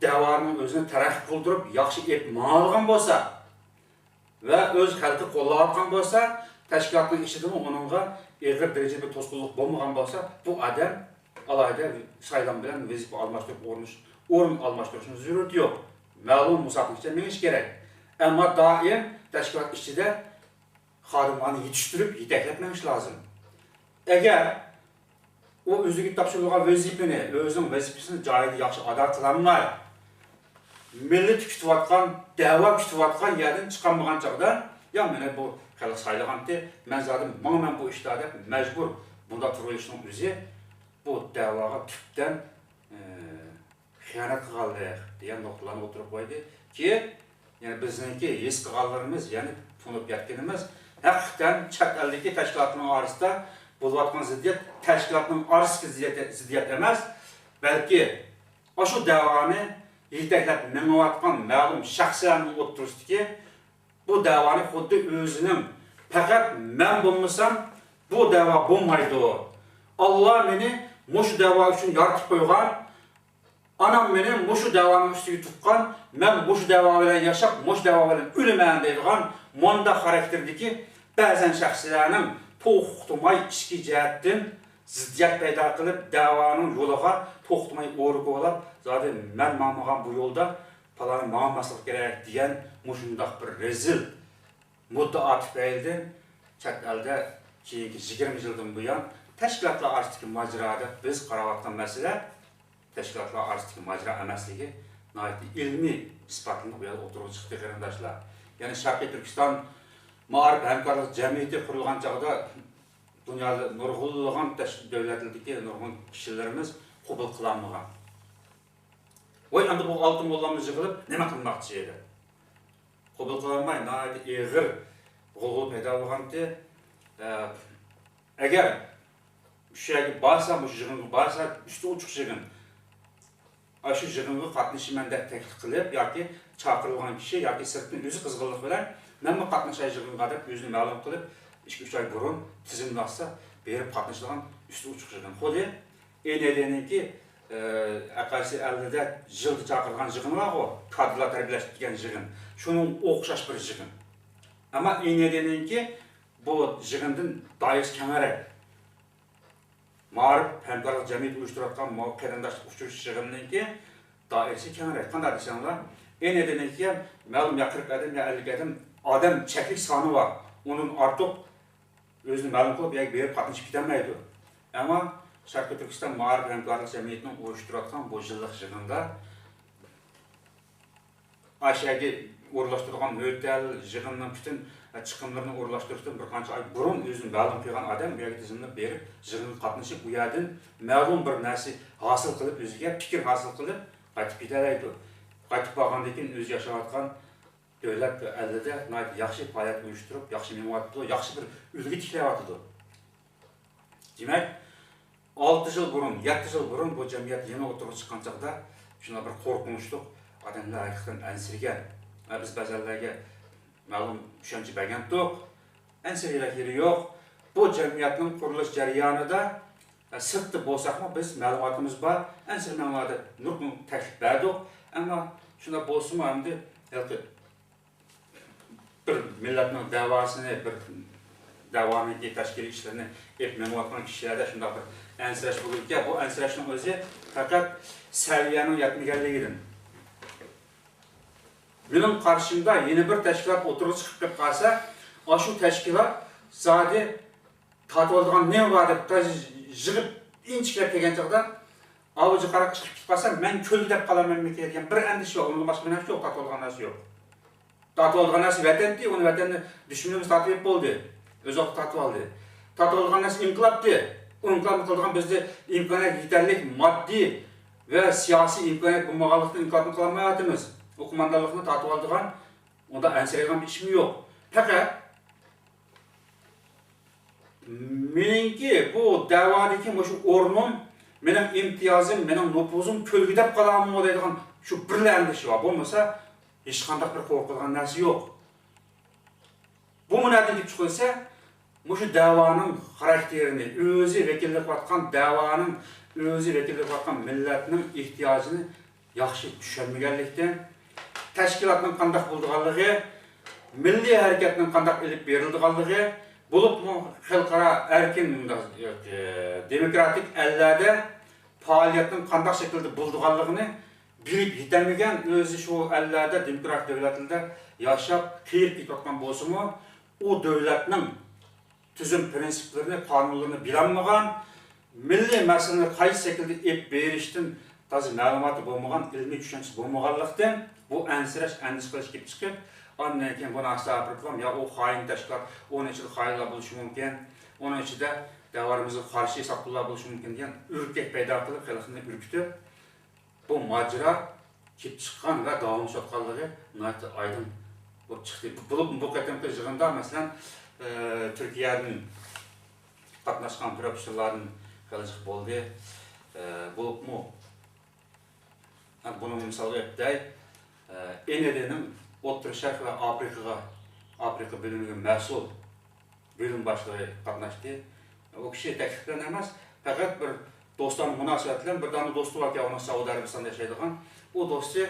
دەۋانىڭ ئۆزىنى تەرەققىي قىلدۇرۇپ، ياخشى ئېلىپ ماڭالىغان بولسا، ۋە ئۆز خەلقى قوللاۋاتقان بولسا، تەشكىلاتنىڭ ئىچىدىمۇ ئۇنىڭغا ئېغىر دەرىجىدە بىر توسقۇنلۇق بولمىغان بولسا، بۇ ئادەم ئالاھىدە سايلام بىلەن ۋەزىپە ئالماشتۇرۇپ ئورنىش-، ئورۇن ئالماشتۇرۇشنىڭ زۆرۈرىيىتى يوق. مەلۇم مۇساپىنىڭ ئىچىدە مېڭىش كېرەك. ئەمما دائىم تەشكىلات ئىچىدە خادىملارنى يېتىشتۈرۈپ، يېتەكلەپ مېڭىش لازىم. ئەگەر ئۇ ئۆزىگە تاپشۇرۇلغان ۋەزىپىنى، ئۆزىنىڭ ۋەزىپىسىنى جايىدا ياخشى ئادا قىلالماي، مىللىتى كۈتۈۋاتقان، دەۋا كۈتۈۋاتقان يەردىن چىقالمىغان چاغدا، يا مېنى بۇ خەلق سايلىغانتى، مەن زادى ماڭىمەن بۇ ئىشتا دەپ مەجبۇر بۇنداق تۇرۇۋېلىشنىڭ ئۆزى بۇ دەۋاغا تۈپتىن، ئى، خىيانەت قىلغانلىق دېگەن نۇقتىلارنى ئوتتۇرىغا قويدى. كېيىن يەنە بىزنىڭكى ھېس قىلغانلىرىمىز، يەنى تونۇپ يەتكىنىمىز، ھەقىقەتەن چەت ئەلدىكى تەشكىلاتنىڭ ئارىسىدا بولۇۋاتقان زىددىيەت تەشكىلاتنىڭ ئارىسىدىكى زىددىيەت، زىددىيەت ئەمەس، بەلكى ئاشۇ دەۋانى يېتەكلەپ مېڭىۋاتقان مەلۇم شەخسلەرنىڭ ئوتتۇرىسىدىكى بۇ دەۋانى خۇددى ئۆزىنىڭ، پەقەت مەن بولمىسام، بۇ دەۋا بولمايدۇ. ئاللا مېنى مۇشۇ دەۋا ئۈچۈن يارىتىپ قويغان، ئانام مېنى مۇشۇ دەۋانىڭ ئۈستىگە تۇغقان، مەن مۇشۇ دەۋا بىلەن ياشاپ، مۇشۇ دەۋا بىلەن ئۆلىمەن دەيدىغان مۇنداق خاراكتېردىكى بەزەن شەخسلەرنىڭ توختىماي ئىچكى جەھەتتىن زىددىيەت پەيدا قىلىپ، دەۋانىڭ يولىغا توختىماي ئورا كولاپ، زادى مەن ماڭمىغان بۇ يولدا پالانى ماڭماسلىق كېرەك دېگەن مۇشۇنداق بىر رەزىل مۇددىئا تۈپەيلىدىن چەت ئەلدە كېيىنكى يىگىرمە يىلدىن بۇيان تەشكىلاتلار ئارىسىدىكى ماجىرا دەپ بىز قاراۋاتقان مەسىلە تەشكىلاتلار ئارىسىدىكى ماجىرا ئەمەسلىكى ناھايىتى ئىلمىي ئىسپاتلىنىپ، بۇ يەردە ئوتتۇرىغا چىقتى، قېرىنداشلار. يەنى شەرقىي تۈركىستان مائارىپ ھەمكارلىق جەمئىيىتى قۇرۇلغان چاغدا دۇنيادا نۇرغۇنلىغان تەش-، دۆلەتلەردىكى نۇرغۇن كىشىلىرىمىز قوبۇل قىلالمىغان. ۋاي، ئەمدى بۇ ئالتە موللامىز يىغىلىپ نېمە قىلماقچى دەپ. قوبۇل قىلالماي، ناھايىتى ئېغىر غۇلغۇلا پەيدا بولغانتى. ئە، ئەگەر شۇ يەرگە بارسا، مۇشۇ يىغىنغا بارسا، ئۈستى ئوچۇق يىغىن، ئاشۇ يىغىنغا قاتنىشىمەن دەپ تەكلىپ قىلىپ، ياكى چاقىرىلغان كىشى ياكى سىرتتىن ئۆزى قىزغىنلىق بىلەن، مەنمۇ قاتنىشاي يىغىنغا دەپ ئۆزىنى مەلۇم قىلىپ، ئىككى، ئۈچ ئاي بۇرۇن تىزىملاتسا، بېرىپ قاتنىشىدىغان ئۈستى ئوچۇق يىغىن. خۇددى ئېن ئېي دىنىڭكى، ئە، ئەقەللىسى ئەللىدە يىلدا چاقىرىدىغان يىغىنى بارغۇ، كادىرلار تەربىيەلەش دېگەن يىغىن. شۇنىڭغا ئوخشاش بىر يىغىن. ئەمما ئېن ئېي دىنىڭكى بۇ يىغىندىن دائىرىسى كەڭرەك. مائارىپ ھەمكارلىق جەمئىيىتى ئۇيۇشتۇرۇۋاتقان مۇ-، قېرىنداشلىق ئۇچرىشىش يىغىنىنىڭكى دائىرىسى كەڭرەك. قانداق دېسەڭلار، ئېن ئېي دىنىڭكى مەلۇم يا قىرىق ئادەم، يا ئەللىك ئادەم، ئادەم چەكلىك سانى بار. ئۇنىڭدىن ئارتۇق ئۆزىنى مەلۇم قىلىپ، ياكى بېرىپ قاتنىشىپ كېتەلمەيدۇ. ئەمما شەرقىي تۈركىستان مائارىپ ھەمكارلىق جەمئىيىتىنىڭ ئۇيۇشتۇرۇۋاتقان بۇ يىللىق يىغىندا ئاشەگە ئورۇنلاشتۇرىدىغان ھۆتەل، يىغىننىڭ پۈتۈن چىقىملىرىنى ئورۇنلاشتۇرۇشتىن بىر قانچە ئاي بۇرۇن ئۆزىنى مەلۇم قىلغان ئادەم بۇ يەرگە تىزىملىنىپ بېرىپ، يىغىنغا قاتنىشىپ، ئۇ يەردىن مەلۇم بىر نەرسە ھاسىل قىلىپ، ئۆزىگە پىكىر ھاسىل قىلىپ قايتىپ كېتەلەيدۇ. قايتىپ بارغاندىن كېيىن ئۆزى ياشاۋاتقان دۆلەت ۋە ئەللىدە ناھايىتى ياخشى پائالىيەت ئۇيۇشتۇرۇپ، ياخشى مېڭىۋاتىدۇ، ياخشى بىر ئۈلگە تىكلەۋاتىدۇ. دېمەك، ئالتە يىل بۇرۇن، يەتتە يىل بۇرۇن بۇ جەمئىيەت يېڭى ئوتتۇرىغا چىققان چاغدا شۇنداق بىر قورقۇنچلۇق، ئادەملەر ھەقىقەتەن ئەنسىرىگەن. ۋە بىز بەزەنلەرگە مەلۇم چۈشەنچە بەرگەنتۇق. ئەنسىرەيدىغان يېرى يوق. بۇ جەمئىيەتنىڭ قۇرۇلۇش جەريانىدا، ئە، سىرتتا بولساقمۇ بىز مەلۇماتىمىز بار، ئەنسىرىمەڭلار دەپ نۇرغۇن تەكلىپ بەردۇق. ئەمما شۇنداق بولسىمۇ ئەمدى ھېلىقى بىر مىللەتنىڭ دەۋاسىنى، بىر دەۋانىڭكى تەشكىلىي ئىشلىرىنى ئېلىپ مېڭىۋاتقان كىشىلەردە شۇنداق بىر ئەنسىرەش بولىدىكەن. بۇ ئەنسىرەشنىڭ ئۆزى پەقەت سەۋىيەنىڭ يەتمىگەنلىكىدىن. مېنىڭ قارىشىمدا، يەنە بىر تەشكىلات ئوتتۇرىغا چىقىپ كېلىپ قالسا، ئاشۇ تەشكىلات زادى تارتىۋالىدىغان نېمە بار دەپ يىغىپ ئىنچىكىلەپ كەلگەن چاغدا، ئاۋۇ جىقاراق چىقىپ كېتىپ قالسا، مەن كۆلدە دەپ قالارمەنمىكىن دېگەن بىر ئەندىشە بار. ئۇنىڭدىن باشقا بىر نەرسە يوق، تارتىۋالىدىغان نەرسە يوق. تارتىۋالىدىغان نەرسە ۋەتەنتى، ئۇنى ۋەتەندە دۈشمىنىمىز تارتىۋېلىپ بولدى. ئۆز ۋاقتىدا تارتىۋالدى. تارتىۋالىدىغان نەرسە ئىنقىلابتى. ئۇ ئىنقىلابنى قىلىدىغان بىزدە ئىمكانىيەت، يېتەرلىك ماددىي ۋە سىياسىي ئىمكانىيەت بولمىغانلىقتىن ئىنقىلابنى قىلالمايۋاتىمىز. ئۇ قوماندانلىقنى تارتىۋالىدىغان ئۇنداق ئەنسىرەيدىغان بىر ئىشمۇ يوق. پەقەت مېنىڭكى بۇ دەۋادىكى مۇشۇ ئورنۇم، مېنىڭ ئىمتىيازىم، مېنىڭ نوپۇزۇم كۆلگە دەپ قالامۇ دەيدىغان شۇ بىرلا ئەندىشە بار. بولمىسا ھېچقانداق بىر قورقىدىغان نەرسە يوق. بۇمۇ نەدىن كېلىپ چىقىۋاتسا، مۇشۇ دەۋانىڭ خاراكتېرىنى، ئۆزى ۋەكىللىك قىلىۋاتقان دەۋانىڭ، ئۆزى ۋەكىللىك قىلىۋاتقان مىللەتنىڭ ئېھتىياجىنى ياخشى چۈشەنمىگەنلىكتىن، تەشكىلاتنىڭ قانداق بولىدىغانلىقى، مىللىي ھەرىكەتنىڭ قانداق ئېلىپ بېرىلىدىغانلىقى، بولۇپمۇ خەلقئارا ئەركىن، مۇنداق، ئە، دېموكراتىك ئەللەردە پائالىيەتنىڭ قانداق شەكىلدە بولىدىغانلىقىنى بىلىپ يېتەلمىگەن، ئۆزى شۇ ئەللەردە، دېموكراتىك دۆلەتلەردە ياشاپ، قېرىپ كېتىۋاتقان بولسىمۇ، ئۇ دۆلەتنىڭ تۈزۈم پىرىنسىپلىرىنى، قانۇنلىرىنى بىلەلمىگەن، مىللىي مەسىلىنى قايسى شەكىلدە ئېلىپ بېرىشتىن تازا مەلۇماتى بولمىغان، ئىلمىي چۈشەنچىسى بولمىغانلىقتىن، بۇ ئەنسىرەش، ئەندىشە قىلىش كېلىپ چىقىپ، ئاندىن كېيىن بۇنى ئاستا ئاپىرىپ، يا ئۇ خائىن تەشكىلات، ئۇنىڭ ئىچىدە خائىنلار بولۇشى مۇمكىن، ئۇنىڭ ئىچىدە دەۋرىمىزگە قارشى ساقچىلار بولۇشى مۇمكىن دېگەن ئۆركەك پەيدا قىلىپ، خەلقنى ئۈركۈتۈپ، بۇ ماجىرا كېلىپ چىققان ۋە داۋاملىشىۋاتقانلىقى ناھايىتى ئايدىڭ بولۇپ چىقتى. بولۇپ، بۇ قېتىمقى يىغىندا، مەسىلەن، ئى، تۈركىيەدىن قاتناشقان پروفېسسورلاردىن خېلى جىق بولدى. ئى، بولۇپمۇ، ھە، بۇنى مىسالغا ئېلىپ بېرەي. ئى، ئېنېدېنىڭ ئوتتۇرا شەرق ۋە ئافرىقىغا، ئافرىقا بۆلۈمىگە مەسئۇل بۆلۈم باشلىقى قاتناشتى. ئۇ كىشى تەكلىپ بىلەن ئەمەس، پەقەت بىر دوستانە مۇناسىۋەت بىلەن، بىر دانە دوستى باركەن، ئۇنىڭ سەئۇدى ئەرەبىستاندا ياشايدىغان. ئۇ دوستى،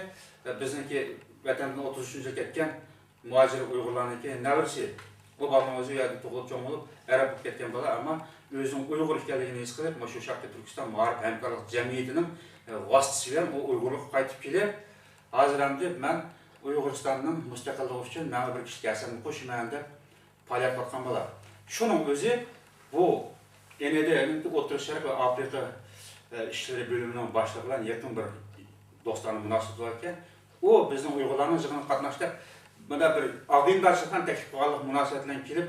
ئە، بىزنىڭكى ۋەتەندىن ئوتتۇز ئۈچىنچى يىل كەتكەن مۇھاجىر ئۇيغۇرلارنىڭكى نەۋرىسى. ئۇ بالىنىڭ ئۆزى ئۇ يەردە تۇغۇلۇپ چوڭ بولۇپ، ئەرەب بولۇپ كەتكەن بالا، ئەمما ئۆزىنىڭ ئۇيغۇر ئىكەنلىكىنى ھېس قىلىپ، مۇشۇ شەرقىي تۈركىستان مائارىپ ھەمكارلىق جەمئىيىتىنىڭ، ئە، ۋاسىتىسى بىلەن ئۇ ئۇيغۇرلۇققا قايتىپ كېلىپ، ھازىر ئەمدى مەن ئۇيغۇرىستاننىڭ مۇستەقىللىقى ئۈچۈن مەن بىر كىشىلىك ھەسسەمنى قوشىمەن دەپ پائالىيەت قىلىۋاتقان بالا. شۇنىڭ ئۆزى بۇ ئېنېدېنىڭكى ئوتتۇرا شەرق ۋە ئافرىقا، ئە، ئىشلىرى بۆلۈمىنىڭ باشلىقى بىلەن يېقىن بىر دوستانە مۇناسىۋىتى بار ئىكەن. ئۇ بىزنىڭ ئۇيغۇرلارنىڭ يىغىنىغا قاتناش دەپ، مانا بىر ئاغىنىدارچىلىقتىن تەكلىپ قىلغانلىق مۇناسىۋەت بىلەن كېلىپ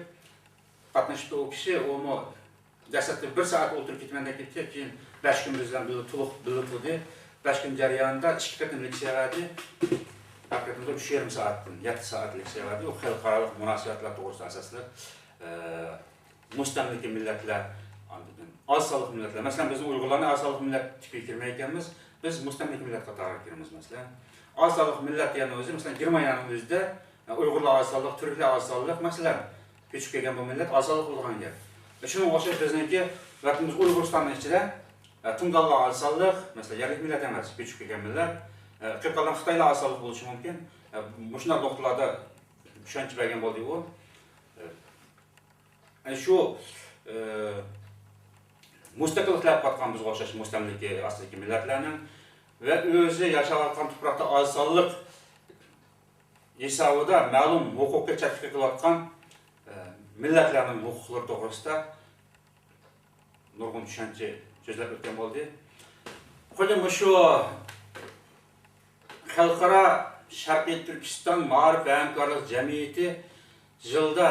قاتنىشىپتۇ. ئۇ كىشى، ئۇمۇ دەسلەپتە بىر سائەت ئولتۇرۇپ كېتىمەن دەپ كەتتى، كېيىن بەش كۈن بىز بىلەن بىللە تولۇق، بىللە تۇردى. بەش كۈن جەريانىدا ئىككى قېتىم لېكسىيە بەردى. ھەر قېتىمدا ئۈچ يېرىم سائەتتىن يەتتە سائەت لېكسىيە بەردى. ئۇ خەلقئارالىق مۇناسىۋەتلەر توغرىسىدا ئاساسلىق، ئە، مۇستەملىكە مىللەتلەر، ئاندىن ئاز سانلىق مىللەتلەر. مەسىلەن، بىزنىڭ ئۇيغۇرلارنى ئاز سانلىق مىللەت تىپىگە كىرمەيدىكەنمىز، بىز مۇستەملىكە مىللەت قاتارىغا كىرىمىز. مەسىلەن، ئاز سانلىق مىللەت دېگەننىڭ ئۆزى، مەسىلەن، گېرمانىيەنىڭ ئۆزىدە، ئە، ئۇيغۇرلار ئاز سانلىق، تۈركلەر ئاز سانلىق، مەسىلەن، كۆچۈپ كەلگەن بۇ مىللەت ئاز سانلىق بولىدىغان گەپ. شۇنىڭغا ئوخشاش بىزنىڭكى ۋەتىنىمىز ئۇيغۇرىستاننىڭ ئىچىدە، ئە، تۇڭگانلار ئاز سانلىق، مەسىلەن، يەرلىك مىللەت ئەمەس، كۆچۈپ كەلگەن مىللەت. ئە، قېلىپ قالغان خىتايلار ئاز سانلىق بولۇشى مۇمكىن. ئە، مۇشۇنداق نۇقتىلاردا چۈشەنچە بەرگەن بولدى ئۇ. ئە، شۇ، ئە، مۇستەقىللىق تىلەپ قاتقان بىزگە ئوخشاش مۇستەملىكە ئاستىدىكى مىللەتلەرنىڭ ۋە ئۆزى ياشاۋاتقان تۇپراقتا ئاز سانلىق ھېسابىدا مەلۇم ھوقۇققا چەتلىك قىلىۋاتقان، ئە، مىللەتلەرنىڭ ھوقۇقلىرى توغرىسىدا نۇرغۇن چۈشەنچە سۆزلەپ ئۆتكەن بولدى. خۇددى مۇشۇ خەلقئارا شەرقىي تۈركىستان مائارىپ ھەمكارلىق جەمئىيىتى يىلدا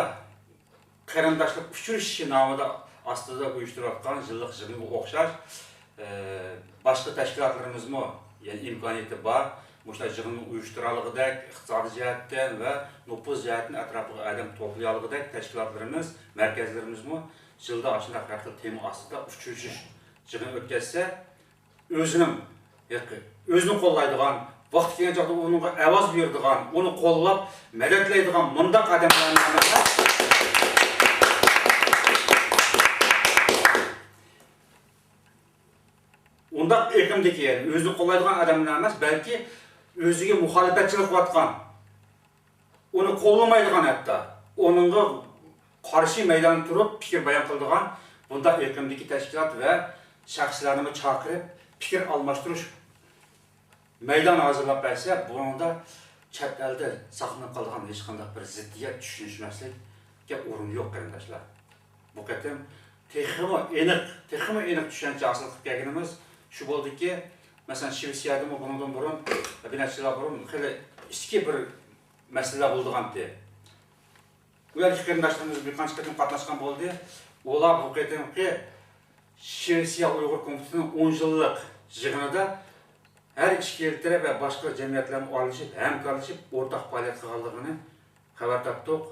قېرىنداشلىق ئۇچرىشىشى نامىدا ئاستىدا ئۇيۇشتۇرۇۋاتقان يىللىق يىغىنغا ئوخشاش، ئە، باشقا تەشكىلاتلىرىمىزمۇ، يەنى ئىمكانىيىتى بار، مۇشۇنداق يىغىننى ئۇيۇشتۇرالىغۇدەك، ئىقتىسادىي جەھەتتىن ۋە نوپۇز جەھەتتىن ئەتراپىغا ئادەم توپلىيالىغۇدەك تەشكىلاتلىرىمىز، مەركەزلىرىمىزمۇ يىلدا ئاشۇنداق ھەر خىل تېما ئاستىدا ئۇچرىشىش يىغىنى ئۆتكەزسە، ئۆزىنىڭ ھېقى، ئۆزىنى قوللايدىغان، ۋاقتى كەلگەن چاغدا ئۇنىڭغا ئاۋاز بېرىدىغان، ئۇنى قوللاپ، مەدەتلەيدىغان مۇنداق ئادەملەرنى ئەمەس، ئۇنداق ئېقىمدىكى، يەنى ئۆزىنى قوللايدىغان ئادەملەر ئەمەس، بەلكى ئۆزىگە مۇخالىپەتچىلىك قىلىۋاتقان، ئۇنى قوللىمايدىغان، ھەتتا ئۇنىڭغا قارشى مەيداندا تۇرۇپ پىكىر بايان قىلىدىغان بۇنداق ئېقىمدىكى تەشكىلات ۋە شەخسلەرنىمۇ چاقىرىپ پىكىر ئالماشتۇرۇش مەيدانى ھازىرلاپ بەرسە، بۇنىڭدا چەت ئەلدە ساقلىنىپ قالىدىغان ھېچقانداق بىر زىددىيەت، چۈشىنىشمەسلىككە ئورۇن يوق، قېرىنداشلار. بۇ قېتىم تېخىمۇ ئېنىق، تېخىمۇ ئېنىق چۈشەنچە ھاسىل قىلىپ كەلگىنىمىز شۇ بولدىكى، مەسىلەن، شىۋېتسىيەدىمۇ بۇنىڭدىن بۇرۇن، بىر نەچچە يىللار بۇرۇن خېلى ئىچكى بىر مەسىلىلەر بولىدىغانتى. ئۇ يەردىكى قېرىنداشلىرىمىز بىر قانچە قېتىم قاتناشقان بولدى. ئۇلار بۇ قېتىمقى شىۋېتسىيە ئۇيغۇر كومىتېتىنىڭ ئون يىللىق يىغىنىدا ھەر ئىككى ئىل تەرەپ ۋە باشقا جەمئىيەتلەرمۇ ئارىلىشىپ، ھەمكارلىشىپ، ئورتاق پائالىيەت قىلغانلىقىنى خەۋەر تاپتۇق.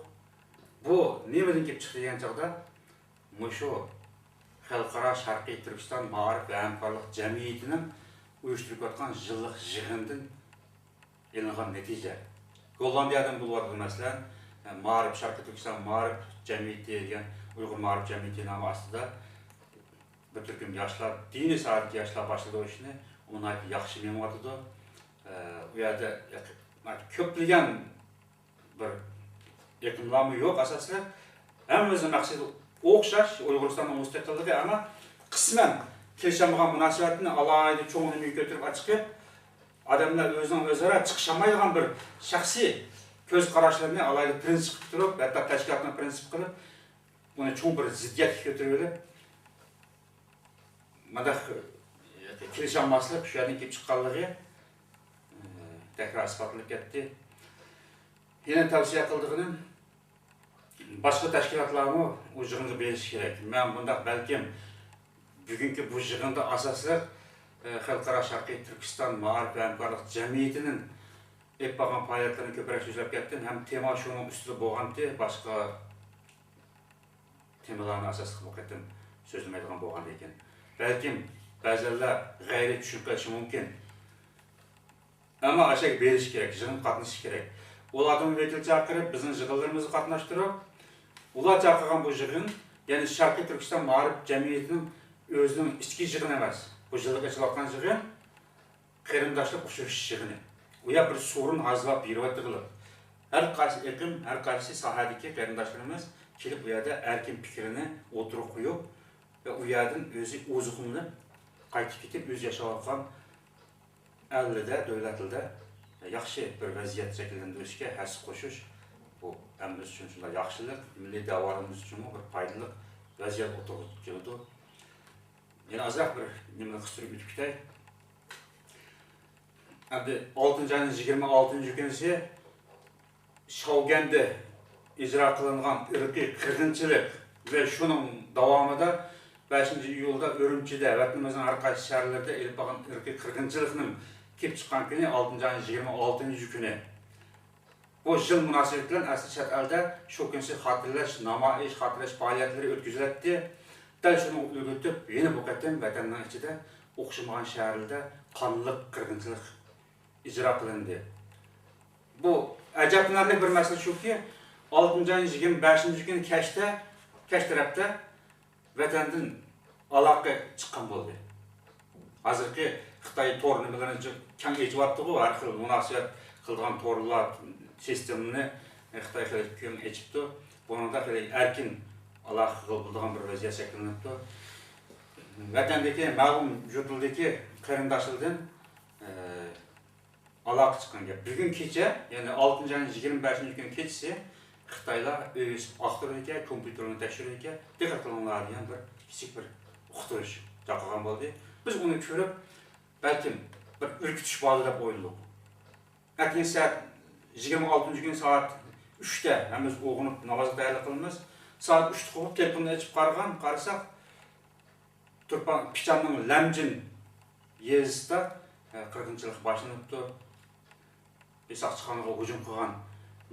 بۇ نېمىدىن كېلىپ چىقتى دېگەن چاغدا، مۇشۇ خەلقئارا شەرقىي تۈركىستان مائارىپ ۋە ھەمكارلىق جەمئىيىتىنىڭ ئۇيۇشتۇرۇۋاتقان يىللىق يىغىنىدىن ئېلىنغان نەتىجە. گوللاندىيەدىن بولۇۋاتىدۇ، مەسىلەن، مائارىپ، شەرقىي تۈركىستان مائارىپ جەمئىيىتى دېگەن ئۇيغۇر مائارىپ جەمئىيىتى نامى ئاستىدا بىر تۈركۈم ياشلار، دىنىي ساھەدىكى ياشلار باشلىدى ئۇ ئىشنى. ئۇ ناھايىتى ياخشى مېڭىۋاتىدۇ. ئۇ يەردە كۆپلىگەن بىر ئېقىملارمۇ يوق ئاساسلىق. ھەممىمىزنىڭ مەقسىتى ئوخشاش، ئۇيغۇرىستاننىڭ مۇستەقىللىقى، ئەمما قىسمەن كېلىشەلمىگەن مۇناسىۋەتنى ئالاھىدە چوڭ نېمىگە كۆتۈرۈپ ئاچىقىپ، ئادەملەر ئۆزىنىڭ ئۆزئارا چىقىشالمايدىغان بىر شەخسىي كۆز قاراشلىرىنى ئالاھىدە پرىنسىپ قىلىپ تۇرۇپ، ھەتتا تەشكىلاتنىڭ پرىنسىپ قىلىپ، بۇنى چوڭ بىر زىددىيەتكە كۆتۈرۈۋېلىپ، مۇنداق كېلىشەلماسلىق شۇ يەردىن كېلىپ چىققانلىقى، ئى، تەكرار ئىسپاتلىنىپ كەتتى. يەنە تەۋسىيە قىلىدىغىنىم، باشقا تەشكىلاتلارمۇ ئۇ يىغىنغا بېرىشى كېرەك. مەن بۇنداق، بەلكىم بۈگۈنكى بۇ يىغىندا ئاساسلىق، ئى، خەلقئارا شەرقىي تۈركىستان مائارىپ ۋە ھەمكارلىق جەمئىيىتىنىڭ ئېلىپ بارغان پائالىيەتلىرىنى كۆپرەك سۆزلەپ كەتتىم ھەم تېما شۇنىڭ ئۈستىدە بولغانتى، باشقا تېمىلارنى ئاساس قىلىپ بۇ قېتىم سۆزلىمەيدىغان بولغاندىكىن، بەلكىم بەزىلەر غەيرىي چۈشىنىپ قېلىشى مۇمكىن. ئەمما ئاشەگە بېرىشى كېرەك، يىغىنغا قاتنىشىشى كېرەك. ئۇلاردىن ۋەكىل چاقىرىپ، بىزنىڭ يىغىنلىرىمىزغا قاتناشتۇرۇپ، ئۇلار چاقىرغان بۇ يىغىن، يەنى شەرقىي تۈركىستان مائارىپ جەمئىيىتىنىڭ ئۆزىنىڭ ئىچكى يىغىنى ئەمەس. بۇ يىللىق ئېچىلىۋاتقان يىغىن قېرىنداشلىق ئۇچرىشىش يىغىنى. ئۇ يەر بىر سورۇن ھازىرلاپ بېرىۋاتىدىغىلىق. ھەر قايسى ئېقىم، ھەر قايسى ساھەدىكى قېرىنداشلىرىمىز كېلىپ، ئۇ يەردە ئەركىن پىكرىنى ئوتتۇرىغا قويۇپ ۋە ئۇ يەردىن ئۆزى ئوزۇقلىنىپ، قايتىپ كېتىپ، ئۆزى ياشاۋاتقان ئەللىدە، دۆلەتلىدە ياخشى بىر ۋەزىيەت شەكىللەندۈرۈشكە ھەسسە قوشۇش، بۇ ھەممىمىز ئۈچۈن شۇنداق ياخشىلىق، مىللىي دەۋرىمىز ئۈچۈنمۇ بىر پايدىلىق ۋەزىيەت ئوتتۇرىغا كېلىدۇ. يەنە ئازراق بىر نېمىنى قىستۇرۇپ ئۆتۈپ كېتەي. ئەمدى ئالتىنچى ئاينىڭ يىگىرمە ئالتىنچى كۈنىسى شاۋگەندە ئىجرا قىلىنغان ئىرقىي قىرغىنچىلىق ۋە شۇنىڭ داۋامىدا بەشىنچى ئىيۇلدا ئۈرۈمچىدە، ۋەتىنىمىزنىڭ ھەر قايسى شەھەرلىرىدە ئېلىپ بارغان ئىرقىي قىرغىنچىلىقنىڭ كېلىپ چىققان كۈنى ئالتىنچى ئاينىڭ يىگىرمە ئالتىنچى كۈنى. بۇ يىل مۇناسىۋىتى بىلەن ئەسلى چەت ئەلدە شۇ كۈنسى خاتىرىلەش نامايىش، خاتىرىلەش پائالىيەتلىرى ئۆتكۈزۈلەتتى. دەل شۇنىڭغا ئۈلگە تۇتۇپ، يەنە بۇ قېتىم ۋەتەننىڭ ئىچىدە ئوخشىمىغان شەھەرلەردە قانلىق قىرغىنچىلىق ئىجرا قىلىندى. بۇ ئەجەبلىنەرلىك بىر مەسىلە شۇكى، ئالتىنچى ئاينىڭ يىگىرمە بەشىنچى كۈنى كەچتە، كەچ تەرەپتە ۋەتەندىن ئالاقە چىققان بولدى. ھازىرقى خىتاي تور نېمىلىرىنى جىق كەڭ ئېچىۋاتتىغۇ، ھەر خىل مۇناسىۋەت قىلىدىغان تورلار سىستېمىنى خىتاي خېلى كەڭ ئېچىپتۇ. بۇنىڭدا خېلى ئەركىن ئالاقە قىلىدىغان بىر ۋەزىيەت شەكىللىنىپتۇ. ۋەتەندىكى مەلۇم يۇرتلىرىدىكى قېرىنداشلاردىن، ئە، ئالاقە چىققان گەپ. بۈگۈن كېچە، يەنى ئالتىنچى ئاينىڭ يىگىرمە بەشىنچى كۈنى كېچىسى خىتايلار ئۆي ئېسىپ ئاختۇرىدىكەن، كومپيۇتېرنى تەكشۈرىدىكەن. دىققەت قىلىڭلار دېگەن بىر كىچىك بىر ئۇقتۇرۇش تارقىغان بولدى. بىز ئۇنى كۆرۈپ، بەلكىم بىر ئۈركۈتۈش باردۇ دەپ ئويلىدۇق. ئەتىگەن سائەت يىگىرمە ئالتىنچى كۈنى سائەت ئۈچتە ھەممىمىز ئويغىنىپ نامازغا تەييارلىق قىلىمىز. سائەت ئۈچتە قوپۇپ تېلېفوننى ئېچىپ قارىغان، قارىساق، تۇرپان، پىچاننىڭ لەمجىن يېزىسىدا، ئە، قىرغىنچىلىق باشلىنىپتۇ. بىر ساقچىخانىغا ھۇجۇم قىلغان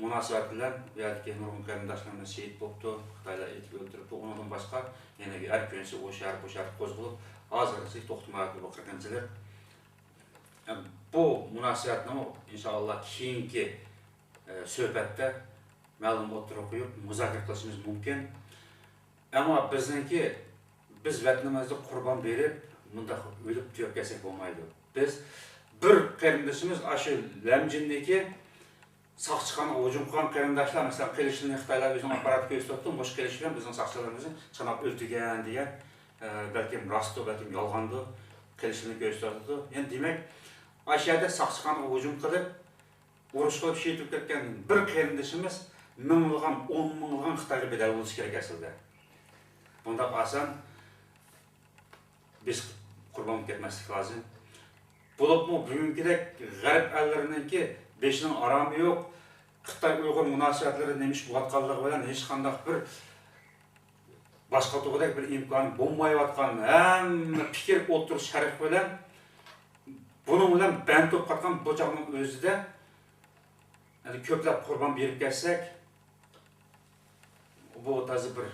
مۇناسىۋەت بىلەن بۇ يەردىكى نۇرغۇن قېرىنداشلىرىمىز شېھىت بوپتۇ، خىتايلار ئېتىپ ئۆلتۈرۈپتۇ. ئۇنىڭدىن باشقا يەنە ھەر كۈنسى ئۇ شەھەر، بۇ شەھەر قوزغىلىپ، ھازىرغىچە توختىمايۋاتىدۇ بۇ قىرغىنچىلىق. ئە، بۇ مۇناسىۋەتنىمۇ ئىنشائاللا كېيىنكى، ئە، سۆھبەتتە مەلۇم ئوتتۇرىغا قويۇپ مۇزاكىرە قىلىشىمىز مۇمكىن. ئەمما بىزنىڭكى، بىز ۋەتىنىمىزدە قۇربان بېرىپ، مۇنداق ئۆلۈپ تۈگەپ كەتسەك بولمايدۇ. بىز بىر قېرىندىشىمىز ئاشۇ لەمجىندىكى ساقچىخانىغا ھۇجۇم قىلغان قېرىنداشلار، مەسىلەن، قىلىچلىرىنى خىتايلار ئۆزىنىڭ ئاپپاراتى كۆرسىتىۋاتىدۇ، مۇشۇ قىلىچ بىلەن بىزنىڭ ساقچىلىرىمىزنى چاناپ ئۆلتۈرگەن دېگەن، ئە، بەلكىم راستتۇ، بەلكىم يالغاندۇ، قىلىچلىرىنى كۆرسىتىۋاتىدۇ. يەنى دېمەك، ئاشۇ يەردە ساقچىخانىغا ھۇجۇم قىلىپ، ئۇرۇش قىلىپ شېھىت بولۇپ كەتكەن بىر قېرىندىشىمىز مىڭلىغان، ئون مىڭلىغان خىتايغا بەدەل بولۇشى كېرەك ئەسلىدە. بۇنداق ئاسان بىز قۇربان بولۇپ كەتمەسلىك لازىم. بولۇپمۇ بۈگۈنكىدەك غەرب ئەللىرىنىڭكى بېشىنىڭ ئارامى يوق، خىتاي ئۇيغۇر مۇناسىۋەتلىرى نېمە ئىش بولۇۋاتقانلىقى بىلەن ھېچقانداق بىر باشقا تۇغۇدەك بىر ئىمكانى بولمايۋاتقان ھەممە پىكىر ئوتتۇرا شەرق بىلەن بۇنىڭ بىلەن بەند بولۇپ قالغان بۇ چاغنىڭ ئۆزىدە، يەنى كۆپلەپ قۇربان بېرىپ كەتسەك، بۇ تازا بىر،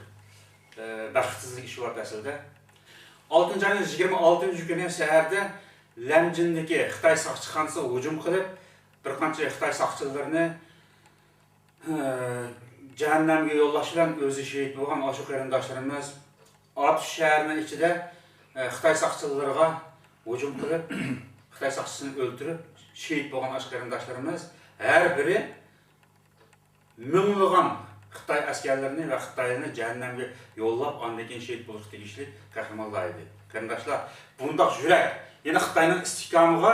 ئە، بەختسىزلىك ئىشى بار ئەسلىدە. ئالتىنچى ئاينىڭ يىگىرمە ئالتىنچى كۈنى سەھەردە لەمجىندىكى خىتاي ساقچىخانىسىغا ھۇجۇم قىلىپ، بىر قانچە خىتاي ساقچىلىرىنى، ئە، جەھەننەمگە يوللاش بىلەن ئۆزى شېھىت بولغان ئاشۇ قېرىنداشلىرىمىز، ئاتۇش شەھىرىنىڭ ئىچىدە، ئە، خىتاي ساقچىلىرىغا ھۇجۇم قىلىپ، خىتاي ساقچىسىنى ئۆلتۈرۈپ، شېھىت بولغان ئاشۇ قېرىنداشلىرىمىز ھەر بىرى مىڭلىغان خىتاي ئەسكەرلىرىنى ۋە خىتايلارنى جەھەننەمگە يوللاپ، ئاندىن كېيىن شېھىت بولۇشقا تېگىشلىك قەھرىمانلار ئىدى. قېرىنداشلار، بۇنداق يۈرەك، يەنە خىتاينىڭ ئىستىھكامىغا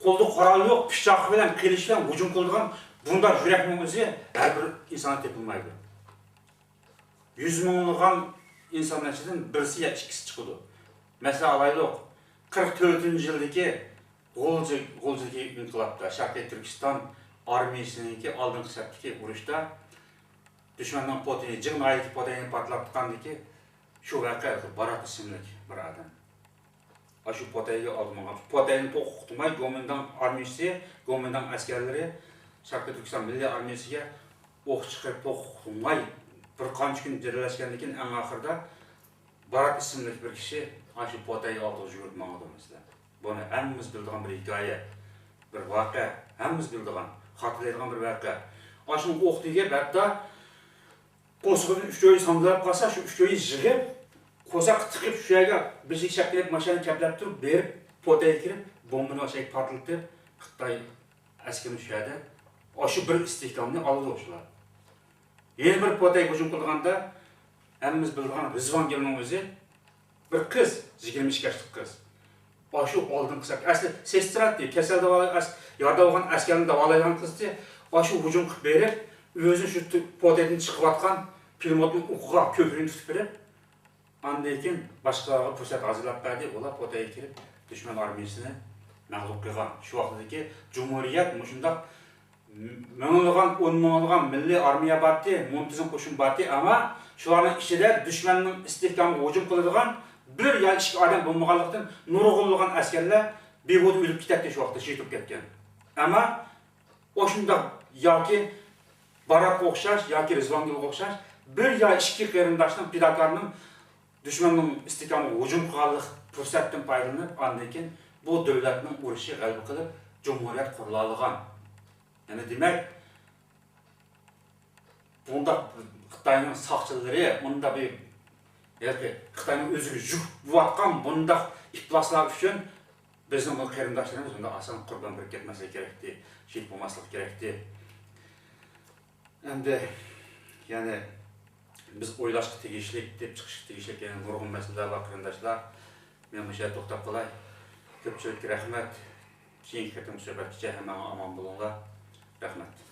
قولدا قورال يوق، پىچاق بىلەن، قىلىچ بىلەن ھۇجۇم قىلىدىغان بۇنداق يۈرەكنىڭ ئۆزى ھەر بىر ئىنساندا تېپىلمايدۇ. يۈز مىڭلىغان ئىنساننىڭ ئىچىدىن بىرسى يا ئىككىسى چىقىدۇ. مەسىلەن ئالايلۇق، قىرىق تۆتىنچى يىلدىكى غۇلجا، غۇلجىدىكى ئىنقىلابتا شەرقىي تۈركىستان ئارمىيىسىنىڭكى ئالدىنقى سەپتىكى ئۇرۇشتا دۈشمەننىڭ پوتىيى، جىڭ ناھىيىدىكى پوتەينى پارتلاتقاندىكى شۇ ۋەقە، بارات ئىسىملىك بىر ئادەم. ئاشۇ پوتەيگە ئالدى ماڭغان. پوتەينى توقۇپ قۇتۇلماي، گومىنداڭ ئارمىيىسى، گومىنداڭ ئەسكەرلىرى شەرقىي تۈركىستان مىللىي ئارمىيىسىگە ئوق چىقىرىپ توقۇپ قۇتۇلماي، بىر قانچە كۈن جېدەللەشكەندىن كېيىن، ئەڭ ئاخىرىدا بارات ئىسىملىك بىر كىشى ئاشۇ پوتەي ئالدىغا يۈگۈرۈپ ماڭىدۇ مەسىلەن. بۇنى ھەممىمىز بىلىدىغان بىر ھېكايە، بىر ۋەقە، ھەممىمىز بىلىدىغان، خاتىرىلەيدىغان بىر ۋەقە. ئاشۇنىڭ ئوق تېگىپ، ھەتتا قورسىقىدىن ئۈچ ئۆي ساندىلاپ قالسا، شۇ ئۈچ ئۆينى يىغىپ، قورساققا تىقىپ، شۇ يەرگە بىر ئىككى شەپكە ماشىنا كەپلەپ تۇرۇپ، بېرىپ پوتەيگە كىرىپ، بومبىنى ئاشۇ يەرگە پارتلىتىپ، خىتاي ئەسكىرىنى شۇ يەردە، ئاشۇ بىر ئىستىھكامنى ئالىدۇ شۇلار. يەنە بىر پوتەيگە ھۇجۇم قىلغاندا، ھەممىمىز بىلىدىغان رىزۋانگۈلنىڭ ئۆزى بىر قىز، يىگىرمە ئىككى ياشلىق قىز. ئاشۇ ئالدىنقى سەپ، ئەسلى سېسترا ئىدى، كەسەل داۋالاي-، ئەس-، يارىداپ ئالغان ئەسكەرنى داۋالايدىغان قىز ئىدى. ئاشۇ ھۇجۇم قىلىپ بېرىپ، ئۆزى شۇ تۈ-، پوتەيدىن چىقىۋاتقان پىلىموتنىڭ ئوقىغا كۆكرىكىنى تۇتۇپ بېرىپ، ئاندىن كېيىن باشقىلارغا پۇرسەت ھازىرلاپ بەردى. ئۇلار پوتەيگە كىرىپ، دۈشمەن ئارمىيىسىنى مەغلۇپ قىلغان. شۇ ۋاقىتتىكى جۇمھۇرىيەت مۇشۇنداق مىڭلىغان، ئون مىڭلىغان مىللىي ئارمىيە بارتى، مۇنتىزىم قوشۇن بارتى، ئەمما شۇلارنىڭ ئىچىدە دۈشمەننىڭ ئىستىھكامىغا ھۇجۇم قىلىدىغان بىر يا ئىككى ئادەم بولمىغانلىقتىن، نۇرغۇنلىغان ئەسكەرلەر بىھۇدە ئۆلۈپ كېتەتتى شۇ ۋاقىتتا، شېھىت بولۇپ كەتكەن. ئەمما ئاشۇنداق ياكى باراتقا ئوخشاش ياكى رىزۋانگۈلگە ئوخشاش بىر يا ئىككى قېرىنداشنىڭ، پىداكارنىڭ دۈشمەننىڭ ئىستىھكامىغا ھۇجۇم قىلغانلىق پۇرسەتتىن پايدىلىنىپ، ئاندىن كېيىن بۇ دۆلەتنىڭ ئۇرۇشى غەلىبە قىلىپ، جۇمھۇرىيەت قۇرۇلالىغان. يەنى دېمەك، بۇنداق خىتاينىڭ ساقچىلىرى ئۇنداق بىر، ھېلىقى خىتاينىڭ ئۆزىگە يۈك بولۇۋاتقان بۇنداق ئىپلاسلار ئۈچۈن بىزنىڭ بۇ قېرىنداشلىرىمىز بۇنداق ئاسان قۇربان بېرىپ كەتمەسلىكى كېرەكتى، شېھىت بولماسلىقى كېرەكتى. ئەمدى، يەنى، بىز ئويلاشقا تېگىشلىك، دەپ چىقىشقا تېگىشلىك يەنە نۇرغۇن مەسىلىلەر بار، قېرىنداشلار. مەن مۇشۇ يەردە توختاپ قالاي. كۆپچىلىككە رەھمەت. كېيىنكى قېتىمقى سۆھبەتكىچە ھەممەڭلار ئامان بولۇڭلار. رەھمەت.